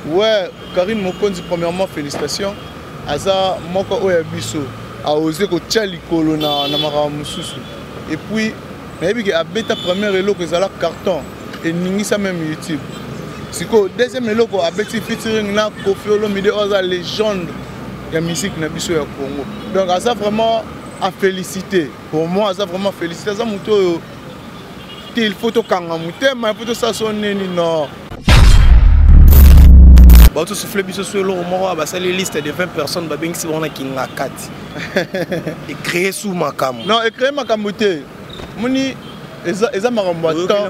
Ouais, Karine Mokonzi, premièrement, félicitations. Aza moko oyo ya biso aose kotia likolo na makambo mosusu. Et puis nayebi ke abeta première eloko ezala carton eningisa même YouTube. Sikoyo deuxième eloko abeti featuring na Koffi Olomide oyo aza légende ya musique na biso ya Congo. Donc aza vraiment à féliciter. Pour moi aza vraiment féliciter. Aza moto oyo te il faut tokanga motema, il faut tosala so nini non. Bato souffle biso so eloko moko basali liste de 20 personnes babengisi bango na Kingakati. Ecréer sous makambo. Non, ecréer makambo te. Moni eza makambo ya temps.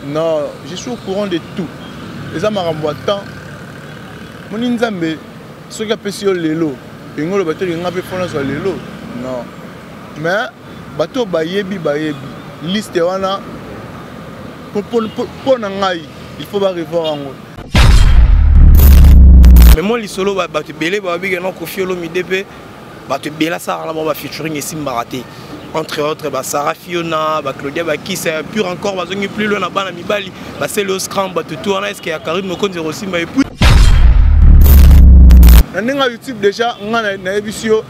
Non, je suis au courant de tout. Eza makambo ya temps. Moni Nzambe soki apesi yo lelo, elingi oloba te nga mpe fona zwa lelo. Non. Mais bato bayebi bayebi liste wana mpo na ngai il faut ba revoir yango. Mais moi lisolo bato ebele babike non Koffi Olomide mpe bato ebele asalaka na bango ba featuring esimbaka te. Entre autres ba Sarah Fiona, ba Claudia Bakisa, pure encore bazongi plus loin na bana mibali, ba Celeo Scram, bato tout wana. Est-ce que ya Karine Mokonzi ekosimba? Et puis na ndenge ya YouTube déjà nga nayebisi yo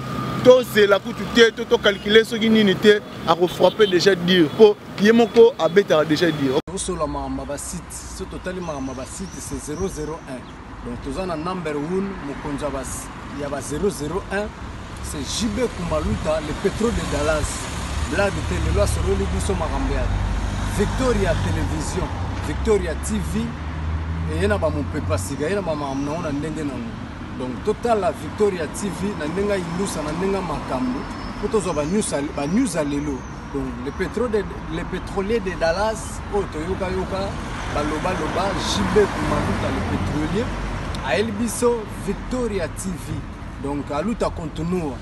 tozela kutu te to tocalcule soki nini te, akofrappe déjà dire mpo ye moko abetaka déjà dire. Tosola makambo ya basite, so totali makambo ya basite, c'est 001. Donc toza na number 1, mokonzi ya ba 001, c'est JB Kumaluta, le pétrole de Dallas. Blague te, lelo asololi biso makambo ya Victoria Télévision, Victoria TV, eye na bamopepa sika, ye na bamakambo nango na ndenge nango. Donc totala Victoria TV na ndenge ayindusa na ndenge makambo mpo tozwa banews ya lelo. Donc le pétrolier de Dallas oyo toyokayoka balobaloba, JB Kumaluta le pétrolier ayeli biso Victoria TV. Donc aluta continua,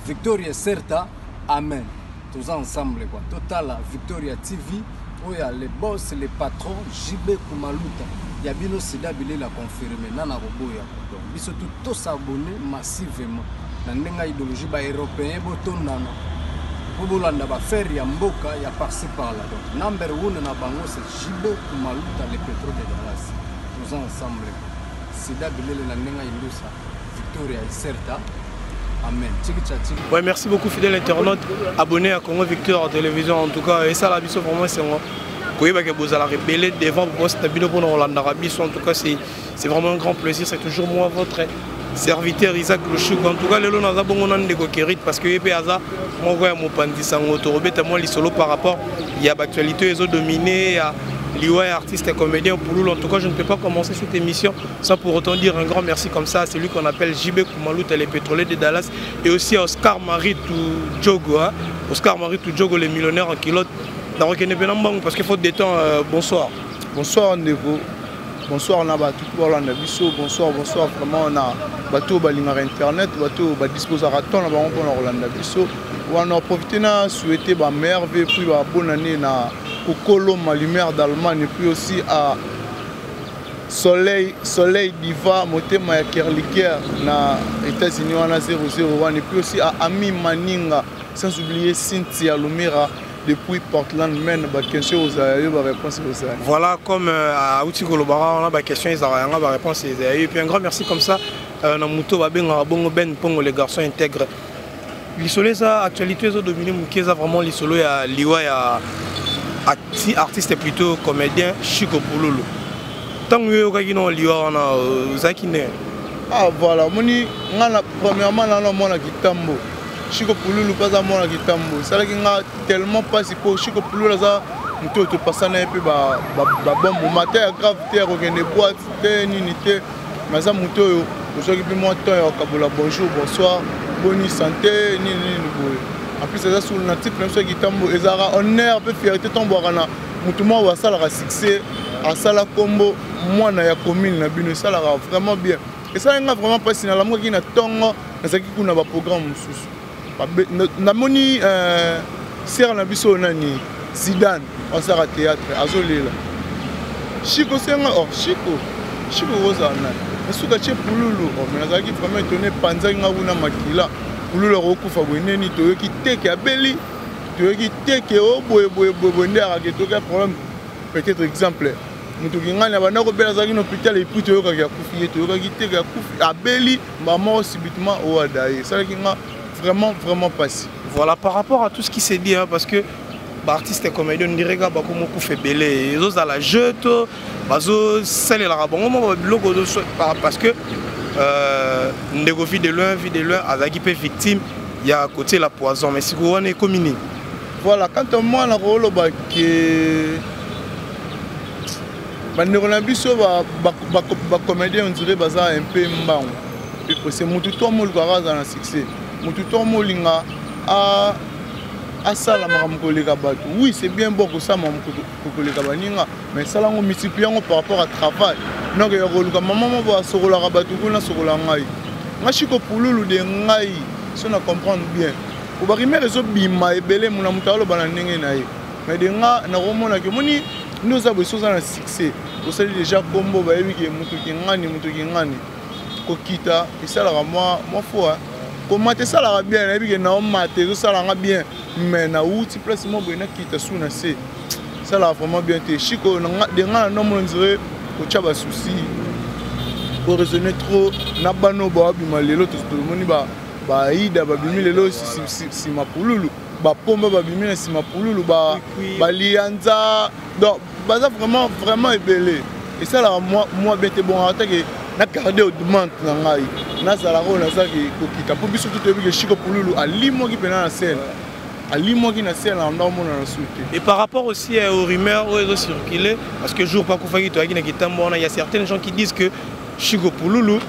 Victoria certa, amen. Toza ensemble quoi. Totala Victoria TV oyo ya le boss, le patron JB Kumaluta ya bino sida bilela confirmé nana koboya. Donc biso tout tosabonner massivement na ndenge ya idéologie ba européen botondana po bolanda baaffaire ya mboka ya par-ci par-là. Donc number one na bango, c'est JB Kumaluta le pétrole de Dallas. Toza ensemble, sida bilele na ndenge ya indusa Victoria Iserta, amen. Tiki tcha tiki. Ouais, merci beaucoup fidèle internaute abonné à Congo Victoire Télévision. En tout cas, et ça la biso vraiment c'est koyeba ke bozala rebelle devant boss na bino mpona kolandaka biso. En tout cas, c'est vraiment un grand plaisir. C'est toujours moi, votre serviteur Isaac Lushuk. En tout cas, lelo naza bongo na ndeko Kerit parce que ye mpe aza moko ya mopanzi sango. Tokobeta mwa lisolo par rapport ya baactualité ezodomine ya liwa ya artiste et comédien Pululu. En tout cas, je ne peux pas commencer cette émission sans pour autant dire un grand merci comme ça à celui qu'on appelle JB Kumaluta, les pétroliers de Dallas, et aussi à Oscar Marie Toudjogo, hein? Oscar Marie Toudjogo, les millionnaires en culotte. Parce qu'il faut des temps. Bonsoir. Bonsoir ndeko. Bonsoir na bato bolanda biso. Bonsoir, bonsoir vraiment na bato balingaka internet, bato badisposaka temps na bango mpona kolanda biso. Wana profite na souhaiter ba meilleurs vœux puis ba bonne année na Kokoloma Lumière d'Allemagne et puis aussi à Soleil, Soleil Diva motema ya Kerliker na États-Unis wana 001 et puis aussi à Ami Maninga, sans oublier Cynthia Lumira depuis Portland Maine. Ba question ozala yo, ba réponse ozala. Voilà, comme à outi kolobara on a ba question ezala yanga, ba réponse ezala. Et puis un grand merci comme ça na muto ba benga bongo Ben Pongo les garçons intègres. Lisolo eza actualité ezo dominer moke, eza vraiment lisolo ya liwa ya artiste, plutôt comédien Chico Pululu. Ntango yo oyokaki na liwa wana, ozalaki nde? Ah voilà, omoni nga na premièrement nana mwana kitambo, Chico Pululu mpe aza mwana kitambo. Esalaki nga tellement mpasi mpo Chico Pululu aza moto oyo topasa na ye mpe babon moment te ya grave te, ya kokende boîte te, nini te, mais aza moto oyo ozwaki mpe mwa temps ya kokabola bonjour, bonsoir, boni santé, nini nini boye. En plus aza sous natif na biso ya kitambo. Ezalaka honneur mpe fierté ntango bwaka na motu moko asalaka succès, asala kombo mwana ya commune na bino, esalaka vraiment bien. Esalaki nga vraiment mpasi. Nalamukaki na ntongo, nazalaki kuna baprogramme mosusu, namoni sere na biso oyo nani Zidane asalaka théâtre azolela Chiko senga or Chiko, Chiko kozala nani nasuka tie Pululu. Oh, mais nazalaki vraiment étonné, epanzaki nga kuna makila. Pululu akokufa boye neni? Toyoki teke abeli, toyoki teke o boye boye boye boye nde akake toyoki problème peut-être exemple. Moto kingani abanda kobela, azalaki na hôpital, et puis toyokaki akufi. Ye toyokaki te akufi, abeli mbala moko, subitement owada ye. Esalaki nga vraiment vraiment pasi. Voilà, par rapport à tout ce qui s'est dit, hein, parce que baartiste comédien, on dirait kaka bakoma okufa ebele. Ezozala jeu to bazosalelaka bango moko biloko, parce que ndeko Vie de Loin, Vie de Loin azalaki mpe victime ya kotiela poison, mais sikoyo wana ekomi nini? Voilà, quant à moi, nakoloba ke bandeko na biso bacomédien, on dirait baza un peu mbango mpe presse. Motu to molukaka aza na succès, motu to molinga asala makambo koleka bato. Oui, c'est bien bon kosala makambo koleka baninga, mais sala yango, multiplie yango par rapport à travail. Donc ya koluka mama moko asokolaka bato kuna, asokola ngai, nga Chiko Pululu de ngai. So na comprendre bien po barumeur ezobima ebele, mona moto aloba na ndenge na ye, mais de nga nakomonaki, omoni nde oza boye, so oza na succès, osali déjà kombo, bayebi ke moto kingani, moto kingani, kokita esalaka mwa fois, komata esalaka bien. Nayebi ke naomata, ezosalanga bien, mais nauti place mo boye, nakita su na se, esalaka vraiment bien te. Chiko de nga na nomona ndire kotya basusi, koraisonner trop na bano baobima lelo. Tomoni baida babimi lelo nsima Pululu, bapomba babimi na nsima Pululu, balianza, donc baza vraiment vraiment ebele. Esalaka mwa bien te. Bongaka take na garde augmente na ngai, nazalaka oyo nazalaki kokita, mpo biso tu toyebi ke Chiko Pululu alimwaki mpena na scène, alimwaki na scène, anda omona na su te. Et par rapport aussi aux rumeurs oyo ezocirculer, parce que jour bakufaki, toyaki na kitambo wana, il y a certaines gens qui disent que Chiko Pululu,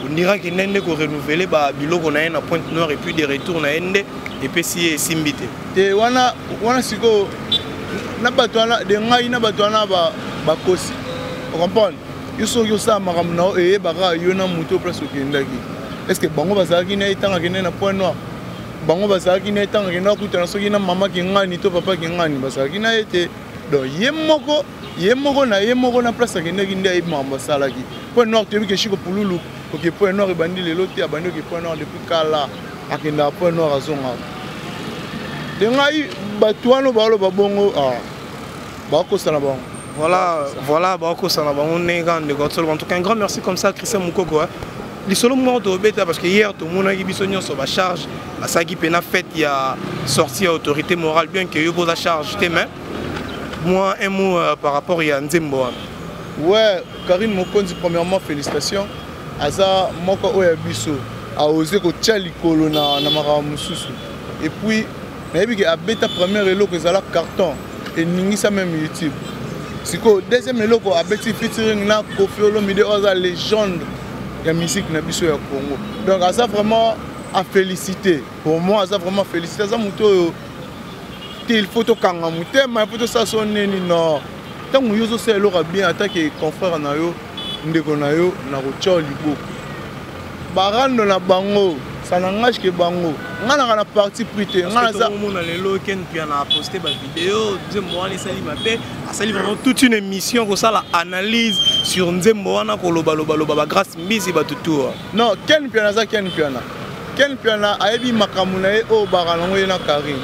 on dirait que nde korenouveler babiloko na ye na Pointe Noire et puis de retour na ye nde epesi ye esimbi te. Te, wana wana sikoyo na bato wana de ngai na bato wana bakosi. Ocomprendre, yo soki osala makambo na yo, eyebaka yo na moto place okendaki. Est ce que bango bazalaki na ye ntango akende na Point Noir? Bango bazalaki na ye ntango akende akutana soki na mama Kingani to papa Kingani? Bazalaki na ye te. Donc ye moko, ye moko na ye moko na place akendaki nde ayebi makambo asalaki. Point Noir, toyebi ke Chiko Pululu oke Point Noir ebandi lelo te. Abandi oke Point Noir depuis kala, akendaka Point Noir, azongaka. De ngai, bato wana baloba bongo, bakosana bango. Voilà, bakosana bango ndenge kaka ndeko Atsolo. En tout cas, un grand merci comme ça, Christian Mukoko. Lisolo moko tobeta, parce que hier tomonaki biso nyonso bacharge basalaki mpena fête ya sortie ya autorité morale, bien que yo boza charge te, mais moi un mot par rapport ya nzembo wana. Ouais, Karine Mokonzi, premièrement félicitations. Aza moko oyo ya biso aose kotia likolo na makambo mosusu. Et puis nayebi ke abeta première eloko ezala carton, eningisa même YouTube. Sikoyo deuxième eloko abeti featuring na Koffi Olomide oyo aza légende ya musique na biso ya Congo. Donc aza vraiment à féliciter. Pour moi, aza vraiment félicité. Aza moto oyo te, il faut tokanga motema, il faut tosala so nini. Non, ntango yo ozosala eloko ya bien, atake confrère na yo, ndeko na yo, na kotia liboko barando na bango, ça n'engage que bango. Nga naka na parti pris te. Nga naza omona lelo Ken Piana aposte bavideo, nzembo wana esali mabe, asali vraiment toute une émission kosala analyse sur nzembo wana, kolobalobaloba bagrâce mbisi bato tour. Non, Ken Piana aza Ken Piana. Ken Piana ayebi makambo na ye oyo baka nango ye na Karine.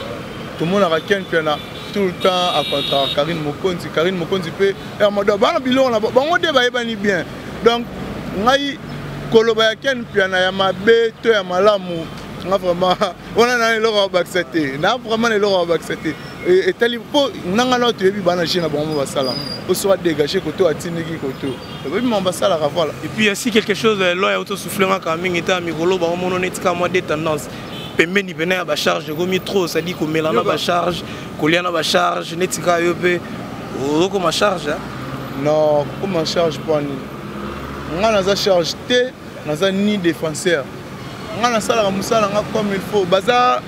Tomonaka Ken Piana tout le temps acontraka Karine Mokonzi. Karine Mokonzi mpe modo bana biloko na bango nde bayebani bien. Donc ngai koloba ya Ken Piana ya mabe to ya malamu, nga vraiment wana na eloko ya bakisa te, na vraiment na eloko ya bakisa te. Etali mpo nanga na toyebi bana je na bango basala oso adégage koto atindiki koto, oyebi makambo basalaka, voilà. Et puis si quelque chose lo ya autosouffle ngaka mingi ta mikolo, bango neti kaka mwa de tendance pembeni pene ya bacharge ekomi trop, c'est-à-dire komela na bacharge, kolia na bacharge, neti kaka yo mpe ozokoma charge. Non, kokoma charge mpo nini? Nga naza charge te, naza ni défenseur. Nga nasalaka mosala nga comme il faut. Baza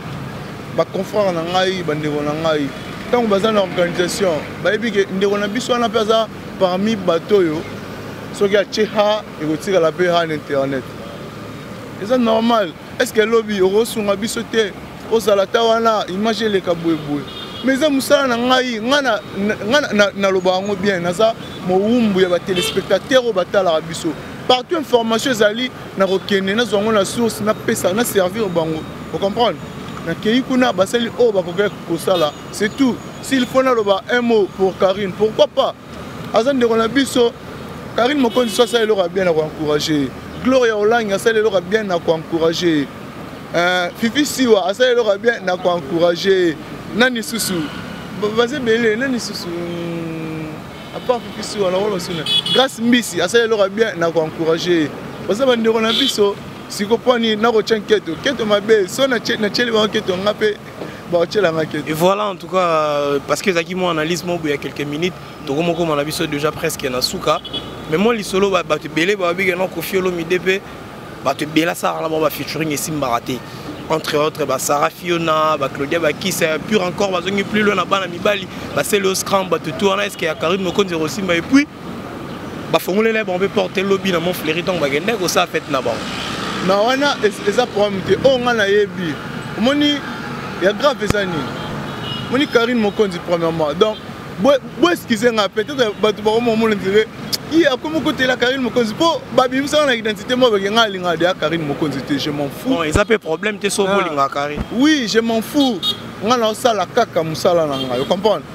baconfrère na ngai, bandeko na ngai. Ntango baza na organisation, bayebi ke ndeko na biso wana mpe aza parmi bato oyo soki atie ha ekotikala mpe ha na internet, eza normal. Est ce que elobi okosunga biso te, ozala ta wana image eleka boyeboye? Mais eza mosala na ngai. Ngai naloba yango bien, naza mowumbu ya batéléspectateur oyo batalaka biso partout. Information ezali na kokende, nazwa yango na source, napesa, na servir bango. Ocomprendre, nakei kuna, basali oyo bakoki kosala, c'est tout. S'il faut naloba un mot pour Karine, pourquoi pas? Aza ndeko na biso. Karine Mokonzi so asala eloko ya bien na koencourage ye. Gloria Olangi asala eloko ya bien na koencourage ye. Fifi Siwa asala eloko ya bien na koencourage ye. Nani susu baza ebele, nani susu à part Fifi Siwa na wolo suna. Grace Mbisi asala eloko ya bien na koencourage ye. Baza bandeko na biso. Siko pwani nakotya nketo keto mabe so natyeli bango keto nga mpe baotyelanga keto. Et voilà, en tout cas, parce que ezalaki mwa analyse moko ya quelques minutes, tokomokoma na biso déjà presque na suka. Mais moi lisolo bato ebele babike na Koffi Olomide mpe bato ebele asalaka na bango bafeaturing esimbaka te, entre autres basara Fiona, baclaudia Bakisa, pure encore bazongi plus loin na bana mibali baseli oscram bato tu wana. Est ce que ya Karine Mokonzi ekosimba? Et puis bafongolela bango mpe porte lobi na Mont Fleury ntango bakende kosala fete na bango. Na wana eza problème te. Oyo ngai nayebi, omoni ya grave eza nini? Omoni Karine Mokonzi, premièrement, donc bo excuse nga, peut-être bato bakomomona ndire ye akomi kotela Karine Mokonzi mpo babimisaka na identité moko bake ngai alingaka deya Karine Mokonzi te. Je m'en fous. Bon, eza mpe problème te so bolingaka Karine. Oui, je m'en fous. Ngai naosala kaka mosala na ngai, ocomprendre?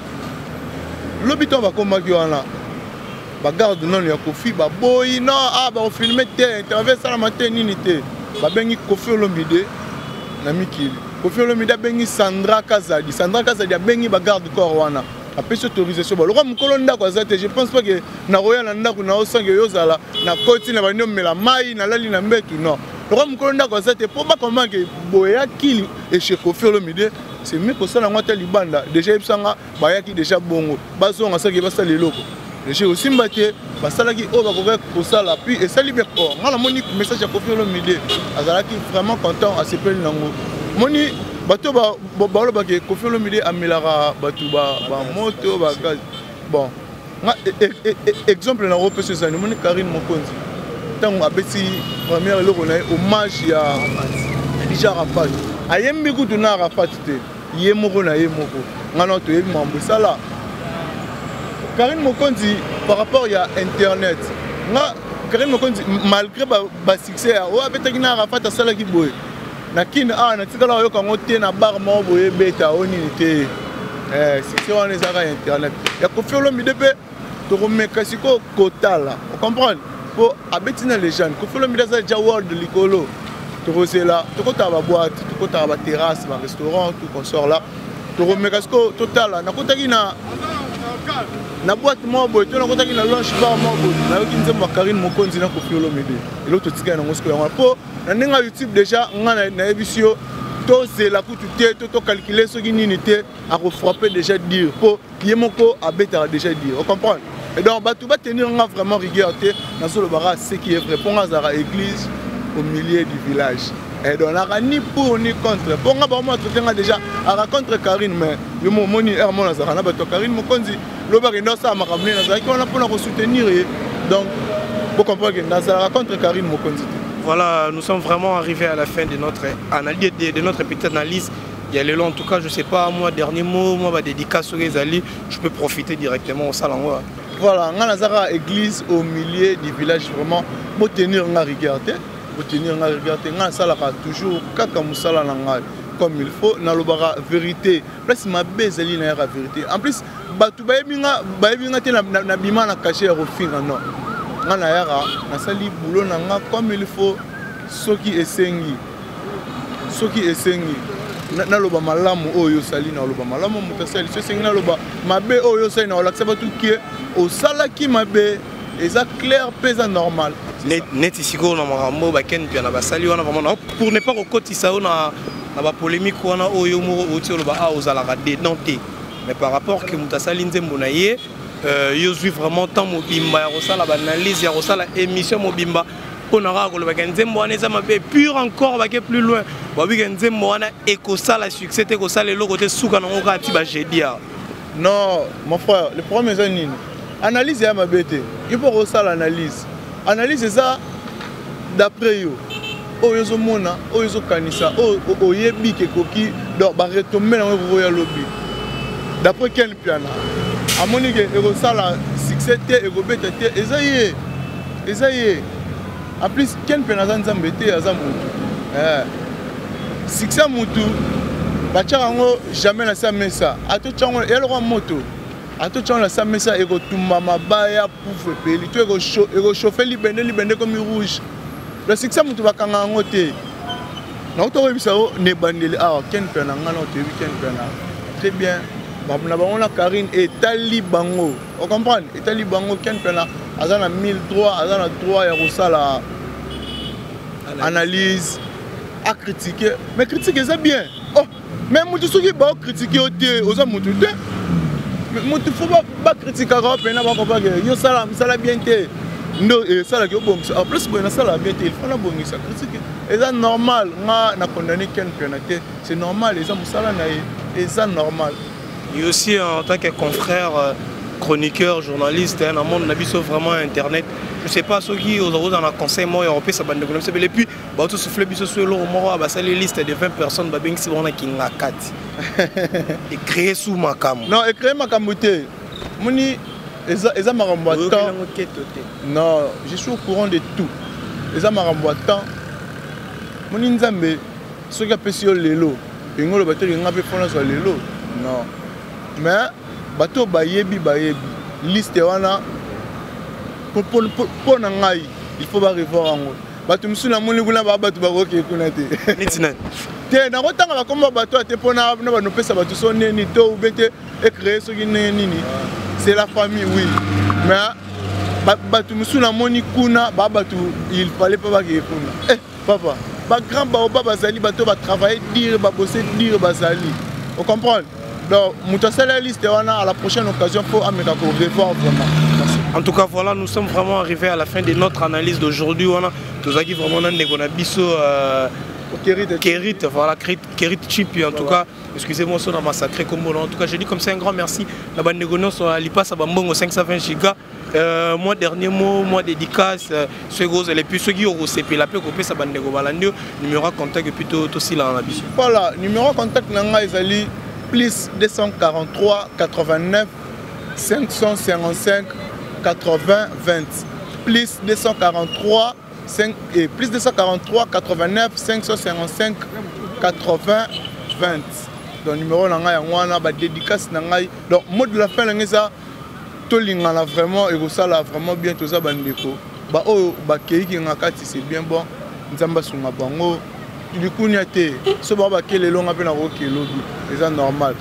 Lobi ntango bakomaki wana, bagarde nano ya Kofi baboyi non, ah, bakofilme te, interview esalama te, nini te. Babengi Kofi Olomide na mikili. Kofi Olomide abengi Sandra Kazadi. Sandra Kazadi abengi bagarde corps wana, apesi autorisation. Balokwa mokolo ndako aza te. Je pense pas ke nakoya na ndako na osange yo ozala na koti na bandi omela mai, nalali na mbetu. Non, lokwa mokolo ndako aza te mpo bakomake boyaki eche Kofi Olomide, c'est mieux kosala yango ata libanda. Déjà yebisanga bayaki déjà bongo, bazonga soki basala eloko déjà osimba te. Basalaki oyo bakokaki kosala, puis esali bien. Or nga namoni message ya Kofi Olomide, azalaki vraiment content, asepeli nango. Moni bato balobaki Kofi Olomide amelaka bato bamoto bagaz. Bon, nga exemple na opesa ezali, omoni Karine Mokonzi ntango abeti première eloko na ye, hommage ya Dija Arafat, ayembi kutu na Arafat te, ye moko na ye moko. Nga na toyebi mambo esala Karine Mokonzi par rapport ya internet. Nga Karine Mokonzi, malgré basuccès ya oyo abetaki na Arafat, asalaki boye na Kine awa, natikala oyoka yango te na bar moko boye ebeta o nini te. Succès wana ezalaka ya internet. Ya Kofi Olomide mpe tokomeka sikoyo kotala, ocomprendre, mpo abeti na légende. Kofi Olomide aza deja world likolo. Tokozela, tokotaka baboite, tokotaka baterrasse, barestaurant, tout consort là. Tokomeka sikoyo totala. Nakotaki na boîte moko boye to nakotaki na lunch bar moko boye, nayoki nzembo ya Karine Mokonzi na Kofi Olomide. Eloko totikali nango sikoyo yango wana mpo na ndenge ya YouTube déjà nga nayebisi yo, tozela kutu te to tocalcule soki nini te, akofrappe déjà dire mpo ye moko abetaka déjà dire, ocomprendre? Et donc bato batenir nga vraiment rigueur te. Nazolobaka ce qui est vrai mpo nga azalaka église au milieu du village. Et donc naka ni pour ni contre, mpo nga bango traité nga déjà aka contre Karine. Mais yo mo omoni heure mo nazalaka na bato ya Karine Mokonzi, lobaka ende osala makambo nini, nazalaki wana mpona kosoutenir ye. Donc bocomprendre ke nazalaka contre Karine Mokonzi te. Voilà, nous sommes vraiment arrivés à la fin de notre analyse, de notre petite analyse. Il y a les en tout cas, je sais pas, moi, dernier mot, moi, ma dédicace sur les alliés, je peux profiter directement au salon. Voilà, nga nazaka église au milieu du village, vraiment, bo tenir nga rigueur te, bo tenir nga rigueur te, nga nasalaka toujours kaka mosala na ngai comme il faut, nalobaka vérité, place mabe ezali nayaka vérité. En plus, bato bayebi nga te na bima na cachet ya kofinga, non. Nga nayaka, nasali boulot na nga comme il faut, soki esengi naloba malamu oyo osali, naloba malamu moto asali. So esengi naloba mabe oyo osali, na olakisa bato kie osalaki mabe, eza clair mpe eza normal. Neti sikoyo na makambo bakende mpia na basali wana, vraiment pour ne pas kokotisa yo na bapolémique wana oyo moko outi oloba, a ozalaka dedans te, mais par rapport ke moto asali nzembo na ye, yo zwi vraiment temps mobimba ya kosala baanalyse, ya kosala émission mobimba mpo na kaka kolobaka nzembo wana eza mabe. Pure encore, bake plus loin, babike nzembo wana ekosala succès te, ekosala eloko te, suka nango kaka ti bajeudi awa. Non, mon frère, le problème eza nini? Analyse ya mabe te. Yo mpo kosala analyse, analyse eza d'après yo, oyo ozomona, oyo ozokanisa, oyo oyebi ke ekoki. Donc baretombe nango ekokoya lobi. D'après Ken Piana, amoni ke ekosala succès te, ekobeta te, eza ye, eza ye. En plus, Ken Piana aza Nzambe te, aza motu. Succès ya motu batiaka yango jamais na sa mesa, atotya yango ya lokwa moto. Ata otya yango na sa mesa ekotumba mabaya pufu epeli to ekochauffe libende libende ekomi rouge. Donc succès moto bakanga yango te. Nauta koyebisa yo na ebandeli awa Ken Mpiana ngai na toyebi Ken Mpiana très bien. Na bango na Carine etali bango. O comprendre? Etali bango Ken Mpiana aza na mille droit, aza na droit ya kosala analyse, a critiquer. Mais critique eza bien. Oh, mais mutu soki ba critiquer yo te, oza mutu te. Mutu faut ba critiquaka yo pena ba comprendre que yo sala sala bien te. Ndo esalaki obongisa. En plus boye nasala bien te, il faut nabongisa critique. Eza normal nga na condamner Ken Mpiana te, c'est normal eza musala na ye, eza normal. Et aussi en tant que confrère chroniqueur, journaliste, hein, dans le monde na biso vraiment internet. Je sais pas soki oza na conseil moi européen ça bande ko et puis ba to souffler biso sur l'eau moko ba sali liste de 20 personnes ba bengisi bona kinga kati. Et créer sous makambo. Non, et créer makambo te. Moni eza eza makambo ya temps. Non, je suis au courant de tout. Eza makambo ya temps. Moni Nzambe soki apesi yo lelo, elingi oloba te nga mpe mpo nazwa lelo. Non. Mais bato bayebi bayebi liste wana mpo na ngai il faut ba revoir yango. Bato mosusu namoni kuna ba bato bakoki kuna te. Neti nani? Te nakotanga bakombo ya bato te mpo na banopesa bato so nini to ube te ecréer soki ndenge nini. C'est la famille oui. Mais bato mosusu namoni kuna ba bato il fallait pas bakeye kuna. Eh papa, ba grand baoba bazali bato ba travailler dur, ba bosser dur bazali. Vous comprenez? Donc, moto asala liste wana à la prochaine occasion faut ameka ko revoir vraiment. Merci. En tout cas, voilà, nous sommes vraiment arrivés à la fin de notre analyse d'aujourd'hui. Wana tozaki vraiment na ndeko na biso Kerit, Kerit, voilà, Kerit, Kerit Chipi en tout cas. Excusez-moi son massacré comme en tout cas, je dis comme ça un grand merci. La bande de Gonos à Lipa ça bambongo 520 gigas. Moi dernier mot, moi dédicace, ceux gros et puis ceux qui ont CP la paix ça bande de Gobalandio, numéro contact plutôt aussi là en biso. Voilà, numéro contact nanga ezali plus 243 89 555 80 20. Plus 243 5 et plus 243 89 555 80 20. Donc numéro nanga ya wana ba dédicace nanga. Donc mot de la fin nanga ça tolingana vraiment et ça là vraiment bien tout ça bandeko. Ba oyo ba keiki ngakati c'est bien bon. Nzamba sunga bango likunya te. So ba ba kele longa pe na ko kelobi. C'est normal.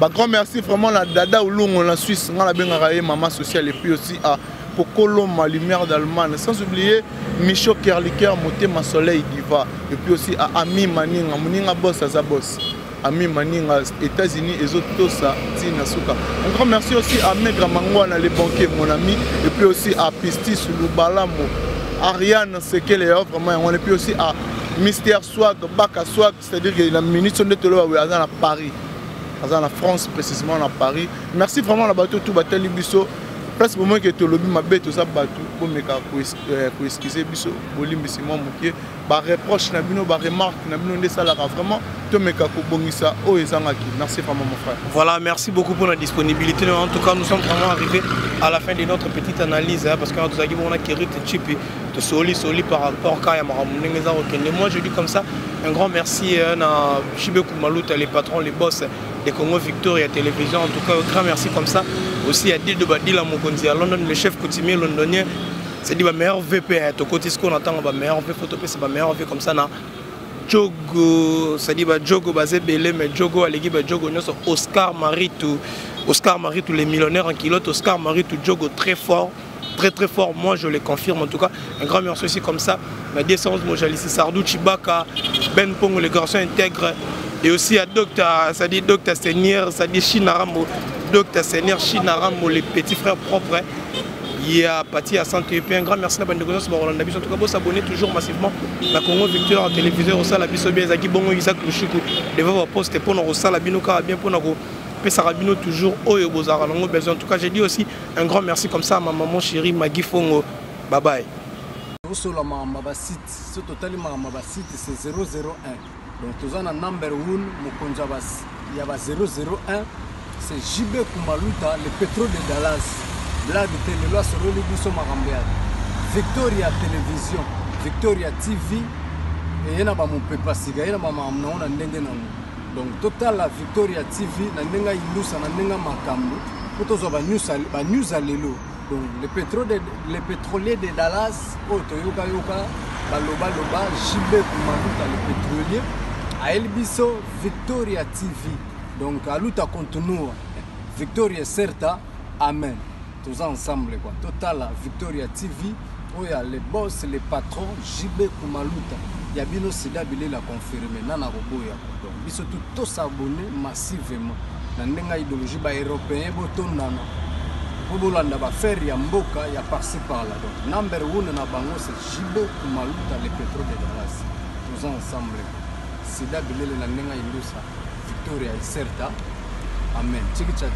Ba grand merci vraiment la Dada Ulungo la Suisse nga la bengaka ye maman sociale et puis aussi à Pokoloma lumière d'Allemagne, sans oublier Micho Kerliker Motema Soleil Diva et puis aussi à Ami Maninga Moninga boss aza boss. Ami Maninga États-Unis et Zotosa Tina Suka. Un grand merci aussi à Megra Mangwana les banquiers mon ami et puis aussi à Pistis Lubalamo Ariane Sekele vraiment et puis aussi à Mister Swag Baka Swag, c'est-à-dire que la minute de tolo à Paris, à la France précisément à Paris. Merci vraiment la bateau tout bateli biso. Place pour moi que tolobi mabe tout ça bateau pour me ka ko excuser biso bolimbisi moi mokie ba reproche na bino ba remarque na bino nde salaka vraiment to meka ko bongisa o ezangaki. Merci vraiment mon frère. Voilà, merci beaucoup pour la disponibilité. En tout cas, nous sommes vraiment arrivés à la fin de notre petite analyse, hein, parce que nous avons on a Kerit Chipi de soli soli par rapport à Maramou Okende. Moi je dis comme ça un grand merci, hein, à Chibe Koumalouta, les patrons, les boss de Congo Victoria Télévision. En tout cas, un grand merci comme ça aussi à Dildo Badila Mokonzi à London, le chef coutumier londonien. C'est dit ma meilleure VP, hein, to côté ce qu'on attend, ma meilleure V photo, c'est ma meilleure V comme ça na Djogo, c'est dit ba Djogo basé belé, mais Djogo à l'équipe Djogo, nous sommes Oscar Maritou, Oscar Maritou les millionnaires en kilote, Oscar Maritou Djogo très fort, très très fort, moi je le confirme en tout cas. Un grand merci aussi comme ça, ma décence, Mojalisi Sardou Chibaka, Ben Pongo les garçons intègres, et aussi à Docteur, ça dit Docteur Seigneur, ça dit Chinarambo, Docteur Seigneur Chinarambo, les petits frères propres. Hein. Il y a Pati à Santé. Et puis un grand merci à la bande de Gonos, Rolanda Biso. En tout cas, vous s'abonner toujours massivement à Congo Victoire téléviseur au Sala Biso bien Zaki Bongo Isaac Lushiku devant vos postes pour nous Sala Bino car bien pour nous Pesa Rabino toujours Oyo Bozara Longo besoin. En tout cas, j'ai dit aussi un grand merci comme ça à ma maman chérie Maggie Fongo. Bye bye. Osola mama ba site, ce total mama ba site c'est 001. Donc toza na number 1 mokonzi ya ba 001 c'est JB Kumaluta le pétrole de Dallas. Blague te lelo asololi biso makambo ya Victoria Télévision, Victoria TV eye na ba mopepa sika, ye na ba makambo nango na ndenge nango. Donc totala Victoria TV na ndenge indusa na ndenge makambo. Mpo tozwa ba news ya lelo. Donc le pétrolier de Dallas oyo toyokayoka balobaloba, JB Kumaluta le pétrolier ayeli biso Victoria TV. Donc a luta continua, victoria certa, amen. Toza ensemble quoi. Totala Victoria TV oyo ya le boss, le patron JB Kumaluta ya bino, Sida Bilela confirme nana koboya. Donc biso tu tos'abonner massivement na ndenge ya idéologie. Baeuropéen botondana mpo bolanda baaffaire ya mboka ya par-ci par-là. Donc number one na bango, c'est JB Kumaluta le pétrole de Dallas. Toza ensemble, Sida Bilele na ndenge ya indusa, victoria certa, amen. Chikicha.